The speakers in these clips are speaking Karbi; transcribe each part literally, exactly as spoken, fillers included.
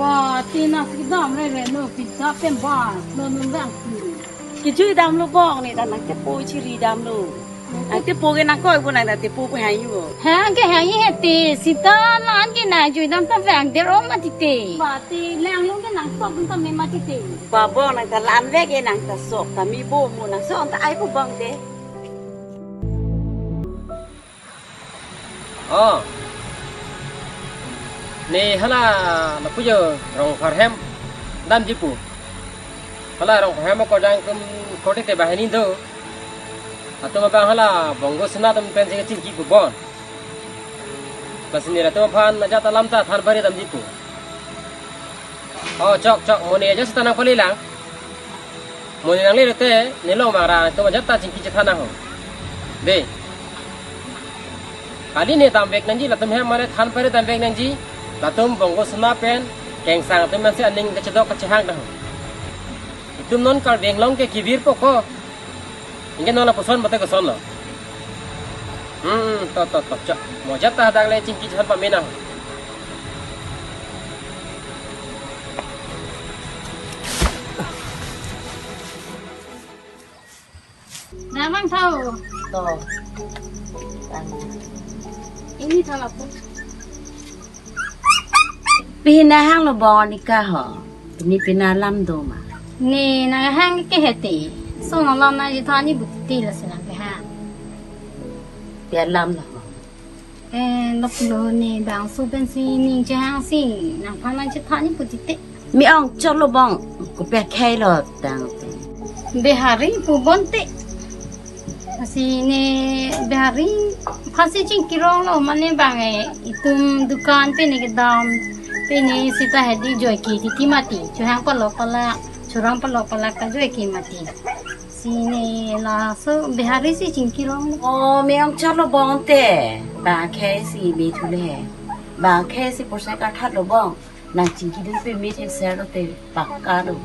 Ba, tina si damre re no, pizza pen ba, no nung dang si. Kijui damlo bong ne, ta nangtepo chiri damlo. Nangtepo ke nangkoi bo nang, nangtepo ko hang yo. Hang ke hang he te, sita lan ke nangjui dam ta vang der om mati te. Ba te, lang long ke nangsok dun ta me mati te. Ba bong nang ta lan ve ke nang ta sok ta mi bo mo nangsok ta ai ko bong te. Oh. Ne hala lapu jo Rongpharhem damji pu. Hala Rongpharhem akorjang atum korte te banghini do. Latum abang hala Bongo Sena atum pensi kachingki pu bon. Lasi ne latum aphan ajat alam ta than pare damji pu. Oh, chok, chok, mo ne ajat seta nangpale lang. Mo ne nangle lote, ne long bang ra, nangtum ajat ta chingki chethan nang ho. De. Kali ne damvek nangji, latum hem mane than pare damvek nangji, latum Bongo Sena pen, Kengsang atum pensi aning kachedok kachehang nang ho. Itum non Karbi Anglong ke kevir po ko. Anke non lapuson mate koson lo. Hmm, to, to, to, chok. Mo ajat ta dak le chingki chethan pame nang. Namang tau. To. Ini tau lapu. Pini hang lo bong ne ka ho. Pini pini alam do ma. Ne nang hang ke he te. So nang lam nangchethan ni pu te lasi nang ke hang. Pi alam lo ho. Eh, lo pulo ne bangso pensi ning chehang si nangphan nangchethan ni pu te. Me-ong chot lo bong, kopi akhei lo tangte. Bihari pu bon te. Lasi ne Bihari aphansi chingki rong lo mane bang eh, itum dukan pen ne kedam, pen ne seta hedi joike titi mati, chehang palok palak, chorong palok palak ta joike mati. Si ne laso Bihari si chingki rong lo. Oh, me-ong chot lo bong te. Bang akhei si me thu le. Bang akhei si porsa kathat lo bong. Nang chingki dun pame thengser lo te pakka lo.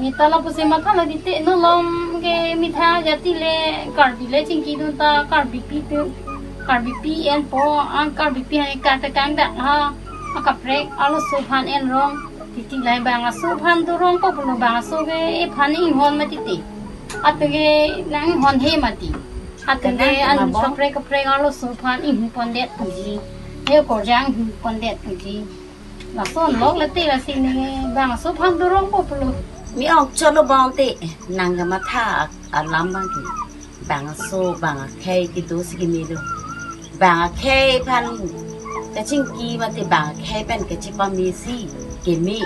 Ne ta lapusi matha lo di te, no lom ke mitha jati le Karbi le chingki dun ta Karbipi tu. Karbipi en po, an Karbipi hai ka ta kang dak ha. Akaprek arloso aphan en rong. Titi lahai bang aso aphan do rong ko pulo bang aso ke ephan inghon mati te. Atu ke nang inghon he mati. Atu ke an kaprek kaprek arloso aphan inghu pondet puji. He korjang hu pondet puji. Lason lok le te lasi ne bang aso aphan do rong ko pulo. Me-ong chot lo bong te nang kamatha alam bang ke. Bang aso, bang akhei kedo si keme lo. Bang akhei aphan kachingki mate bang akhei pen kachepame si keme.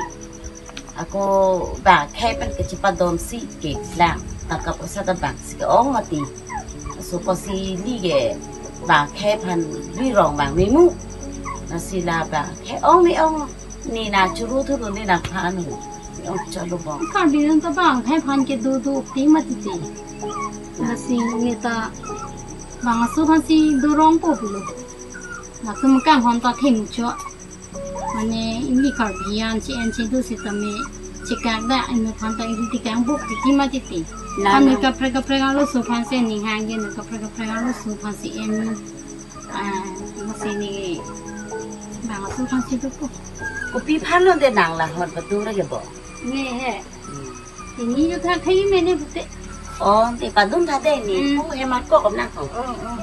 Ako bang akhei pen kachepadon si kelang. Tangka poisa ta bang si ke-ong mati. Aso pasi li ke bang akhei aphan ri rong bang memu. Lasi la bang akhei ong me-ong. Ne nang churu thuru ne nangphan. Me-ong chot lo bong. Karbi dun ta bang akhei aphan kedo do te mati te. Lasi ne ta bang aso aphansi do rong po pulo. Latum kanghon ta thengchot. Mane ili Karbi an che-en chedo sitame chekak dak inut aphan ta ili tekang buk titi mati te. La, ano la. Kaprek kaprek arloso aphansi ning hang ke, ano kaprek kaprek arloso aphansi en. Ah, lasi ne bang aso aphansi do po. Kopi aphan lo de nang la hot batu ra ke bo. Ne he. Hmm. Ini jutha khai mene pute. Oh, te padun tha de ne. Hmm. Pu hemat ko kom nang ko. Oh, oh.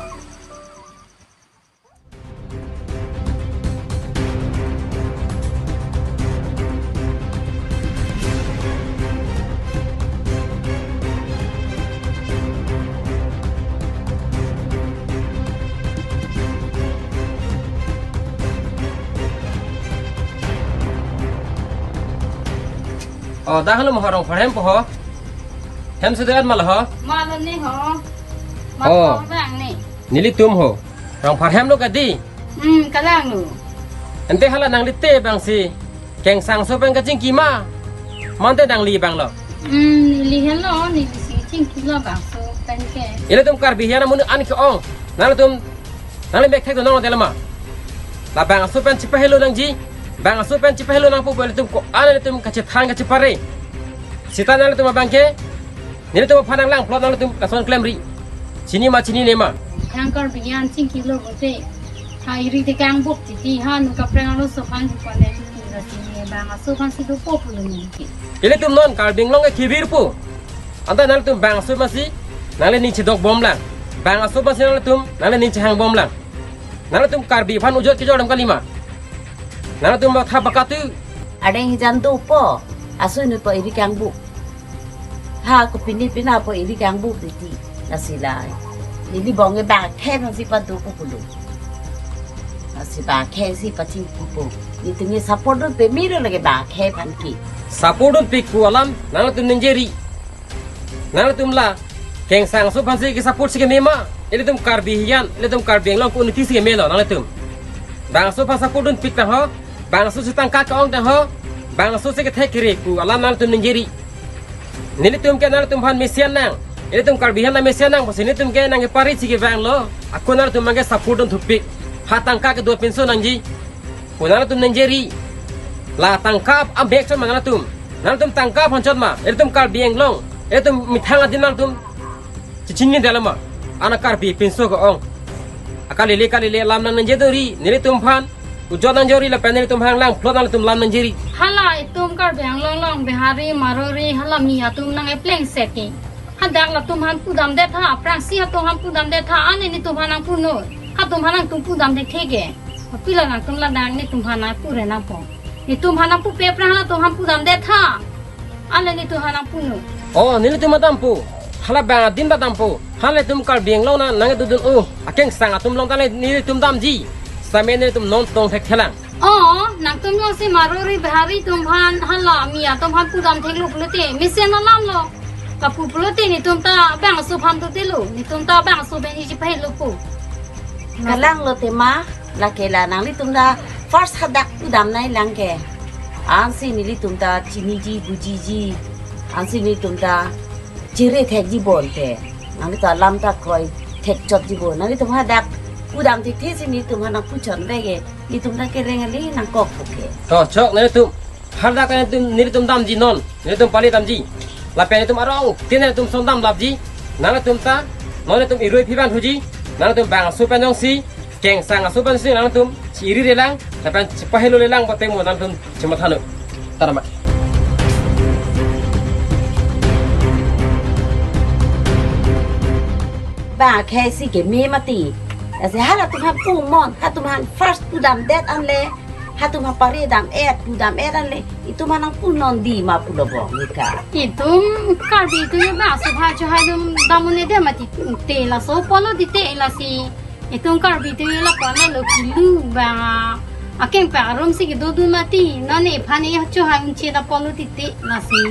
Oh, dak halo mo Rongpharhem po ho. Hem sudah mal ho. Mal ne ho. Mal. Oh. Bang ne. Nelitum ho. Rongpharhem lo kadi. Hmm, kalang lo. Ante hala nanglite bangsi Kengsangso pen kachingki ma. Mante nangli bang lo. Hmm, neli helo, neli si chingki lo bangso pen ke. Ilitum Karbi hian amun an ke-ong. Nangtum nangli mek thek do nang lo de lama. La bang aso pen chepahelo nangji. Bang aso pen chepahelo nangpo pu ilitum ko-an ilitum kachethan kachepare. Sita nanglitum abang ke. Nelitum aphan nanglang plot nanglitum lason klemri. Chini ma chinine ma. Thang Karbi hian chingki lo bote. Ha iri tekang buk titi ha nu kaprek arloso aphan di pon le titi. Bang aso aphansi dopo pulo neli. Ilitum non Karbi Anglong ke kibir pu. Anta nanglitum bang aso aphansi nangli ning chedok bomlang. Bang aso aphansi nanglitum nangli ning chehang bomlang. Nanglitum Karbi aphan ujot kejor dam kalima. Nanglitum matha pakatu. Adeng hijan dopo. Aso nu po iri kangbu. Ha, kopine pine po iri kangbu priti. Lasi la. Ili bong ke bang akhei aphansi padopo pulo. Lasi bang akhei si pachingkipo. Nelitum ke support dun pemelo lake bang akhei aphan ke. Support dunpik pu alam nanglitum ningjeri. Nanglitum la Kengsang aso aphansi ke support si keme ma. Ilitum Karbi hijan, ilitum Karbi Anglong ke unity si kemelo nanglitum. Bang aso aphan support dunpik tangho. Bang aso si tangka ke-ong tangho. Bang aso si kethek kere pu alam nanglitum ningjeri. Nelitum ke nanglitum aphan mesen nang. Ilitum Karbi aphan mesen nang, pusi nelitum ke nangkepari si kevanglo. Ako nanglitum abang ke support dunthupik. Ha tangka kedo pinso nangji. Pu nanglitum ningjeri. La tangka abek chot ma nanglitum. Nanglitum tangka aphan chot ma. Ilitum Karbi Anglong. Ilitum methang adim nanglitum chechinine dala ma. Ana Karbi pinso ke-ong. Akalele kalele lam nang nangjedori. Nelitum aphan ujot nangjori lapen nelitum aphan langplot nanglitum lam nangjeri. Hala itum Karbi Anglong along Bihari, Marwari, hala mi atum nangkepleng seke. Hadak latum aphan pudamdet tha, aphrangsi hatum aphan pudamdet tha, ane netum aphan nangpunon. Hatum aphan nangtum pudam thekthe ke. Apila nangtum ladak netum aphan nangpure nangpo. Netum aphan nangpupe aphrang halatum aphan pudamdet tha. Ane netum aphan nangpunon. Oh, nelitum dampo. Hala bang adim dampo. Halatum Karbi Anglong nang nangdodun o. Akengsang atum along ta nelitum damji. Same nelitum non tong thekthelang. Oh, nangtum jongsi Marwari Bihari atum aphan hala mi atum aphan pudam theklo pulote, mesen alam lo. Kapu pulote netum ta bang aso aphan dotelo, netum ta bang aso pen iji pahelo po. Kalang lote ma, lake la nanglitum ta first hadak pudam nanglang ke. Ansi nelitum ta chiniji bujiji. Ansi nelitum ta chere thekji bonte. Nanglitum alam ta kroi thekchotji bon. Nanglitum hadak pudam thekthe si netum aphan nangpuchot bege. Netum ta kereng ale nangkok puke. To, chok, nelitum. Hadak nelitum, nelitum damji non. Nelitum pali damji. Lapen nelitum arong tin nelitum son damlapji. Nanglitum ta, non nelitum irui phiban huji. Nanglitum bang aso pen jongsi, Kengsang aso aphansi nanglitum si iri relang, lapen si pahelo relang pute mo nanglitum si mathano. Tara ma. Bang akhei si keme mati. Lasi halatum aphan pumon, hatum aphan first pudamdet anle, hatum aphan pare dam-et, pudam-et anle, itum aphan nangpunon di ma pulo bong nika. Itum Karbi itum bang aso aphan chohai dam un-edet mati te laso pulo di te lasi. Itum Karbi atum lapu-an lo kilu bang akeng pa arum si kedodun mati. Non ephan chohai unche ta pulo titi lasi.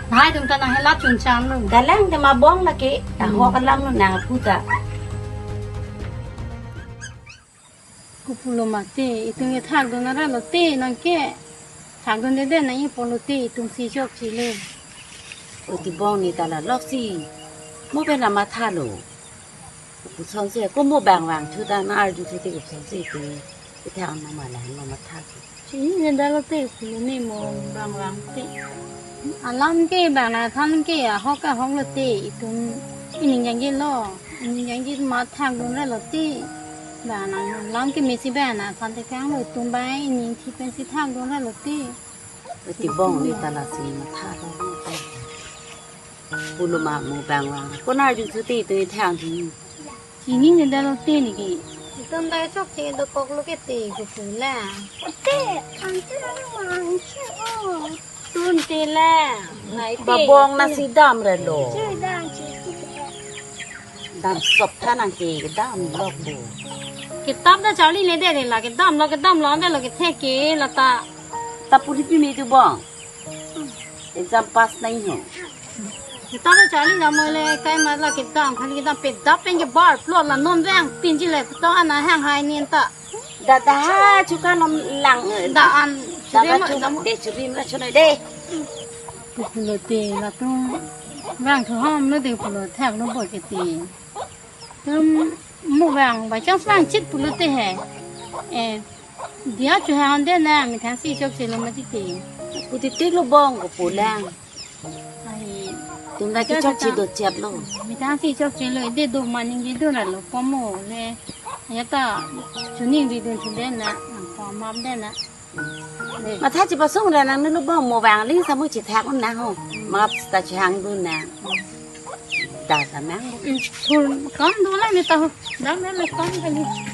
Lahai atum ta nanghelat chunchan lo. Kalang tema bong lake, ahok alam lo nang puta. Kopulo mati, itum ke thakdun ara lote nangke. Thakdundedet nangji pulote itum si chokche le. Oti bong ni ta la loksi. Mo pen la mathalo. Kopuson si, komo bang vangthu ta nang arjuthu te kopuson si te. Ite ang nang malang lo matha ke. Chinine det lote pulo ne mo bang vangte. Alam ke bang nangthan ke ahok ahok lote itum ining jangje lo. Ining jangje ma thakdun ra lote. Bang nang alam kemesi bang nangthan tekang lo itum bang ining thi pensi thakdun ra lote. Oti bong ni ta lasi mathalo. Pulo ma mo bang vang. Ko nang arjuthu te itum thang thi. Chinine det lote neke. Itum ta chokche dokok lo ke te kopu la. Te, ante nang mangche o. Tun te la. Nai te. Ba bong nasi dam re lo. Che dam che. Dam sop tha nangke dam lok bo. Kitab ta charlile det la kedam lo kedam lo ante lo kethek ke la ta. Ta puri pimi tu bong. Exam pass nangji ho. Kitab ta charli dam le kai ma la kitab khali kitab pe dap pen ke bar plot la non vang pinji le to ana hang hai nin ta. Da da chuka nom lang. Da an. Da da churi ma chu dam. De churi ma chunoi de. Pulo te latum vangthu ham lo de pulo thaklo bo ke te. Tum mo vang ba chang vangchit pulote he. Eh, dia chu hande na methang si chokche lo mati te. Kuti tik lo bong kopu lang. Ai, tum la ke chokche do chep lo. Methang si chokche lo de do maning di do ra lo pomo le. Ya ta chuning di dun chu de na, pom map de na. Matha chipasong ra nang nelo bom mo bang ling samu chithak un nang ho. Map ta chihang dun nang. Da ta nang. Thul kon do la ni ta ho. Dam le kon kali.